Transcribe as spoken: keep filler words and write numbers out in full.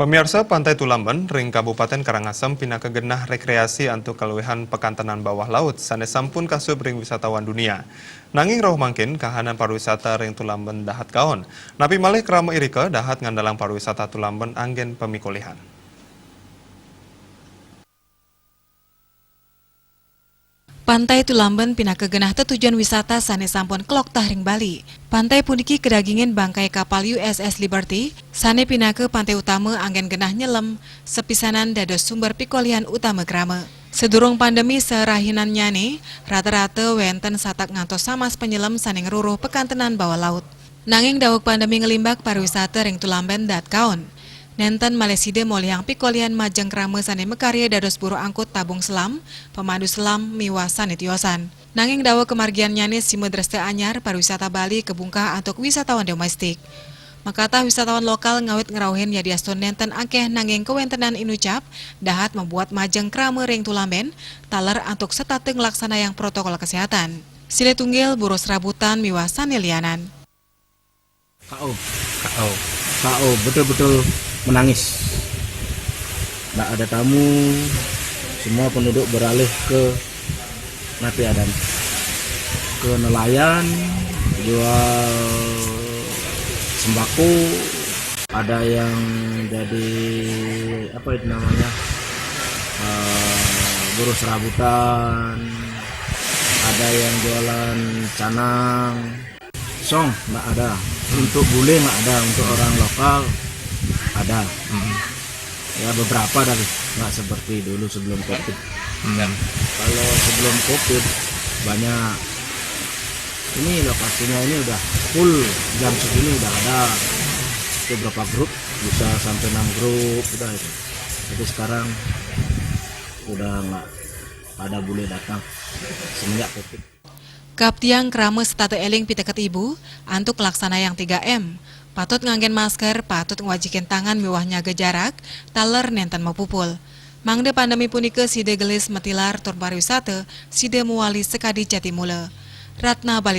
Pamiarsa, Pantai Tulamben ring Kabupaten Karangasem pinaka genah rekreasi antuk kaluihan Pekantenan Bawah Laut sane sampun kasub ring wisatawan dunia. Nanging rauh mangkin kahanan pariwisata ring Tulamben dahat kaon. Napi malih krama irika dahat ngandelang pariwisata Tulamben anggen pamikulihan. Pantai Tulamben pinaka genah tetujon wisata sane sampun kloktah ring Bali. Pantai puniki kadagingin bangkai kapal U S S Liberty, sane pinaka pantai utama anggen genah nyelem, sapisanan dados sumber pikolihan utama krama. Sadurung pandemi sarahinannyane, rata-rata wenten satak ngantos samas panyelem sane ngruruh Pekantenan Bawah Laut. Nanging daweg pandemi nglimbak, pariwisata ring Tulamben dahat kaon. Nenten malih sida molihang pikolihan majeng krama sane makarya dados buruh angkut tabung selam, pemandu selam, miwah sane tiosan. Nanging daweg kamargiannyane sima dresta anyar, pariwisata Bali kabungkah antuk wisatawan domestik. Makatah wisatawan lokal ngawit ngrauhin yadiastun nenten akeh nanging kawentenan inucap dahat mabuat majeng krama ring Tulamben, taler antuk setata nglaksanayang protokol kesehatan. Silih tunggil, buruh serabutan miwah sane lianan. K O. K O. K O, betul-betul menangis. Nggak ada tamu, semua penduduk beralih ke napi adan, ke nelayan, jual sembako, ada yang jadi, apa itu namanya, eh, buruh serabutan, ada yang jualan canang, song nggak ada, untuk bule nggak ada, untuk orang lokal ada. Hmm. Ya, beberapa, tapi nggak seperti dulu sebelum covid. Hmm. Kalau sebelum covid banyak. Ini lokasinya ini udah full, jam segini udah ada. Itu berapa grup, bisa sampai enam grup udah itu. Tapi sekarang udah nggak ada bule datang semenjak covid. Kaptiang krama setata eling piteket ibu antuk nglaksanayang tiga M. Patut nganggen masker, patut ngwajikin tangan miwah nyaga jarak, taler nenten mapupul. Mangda pandemi punika sida gelis matilar tur pariwisata sida mawali sakadi jati mula. Ratna Bali.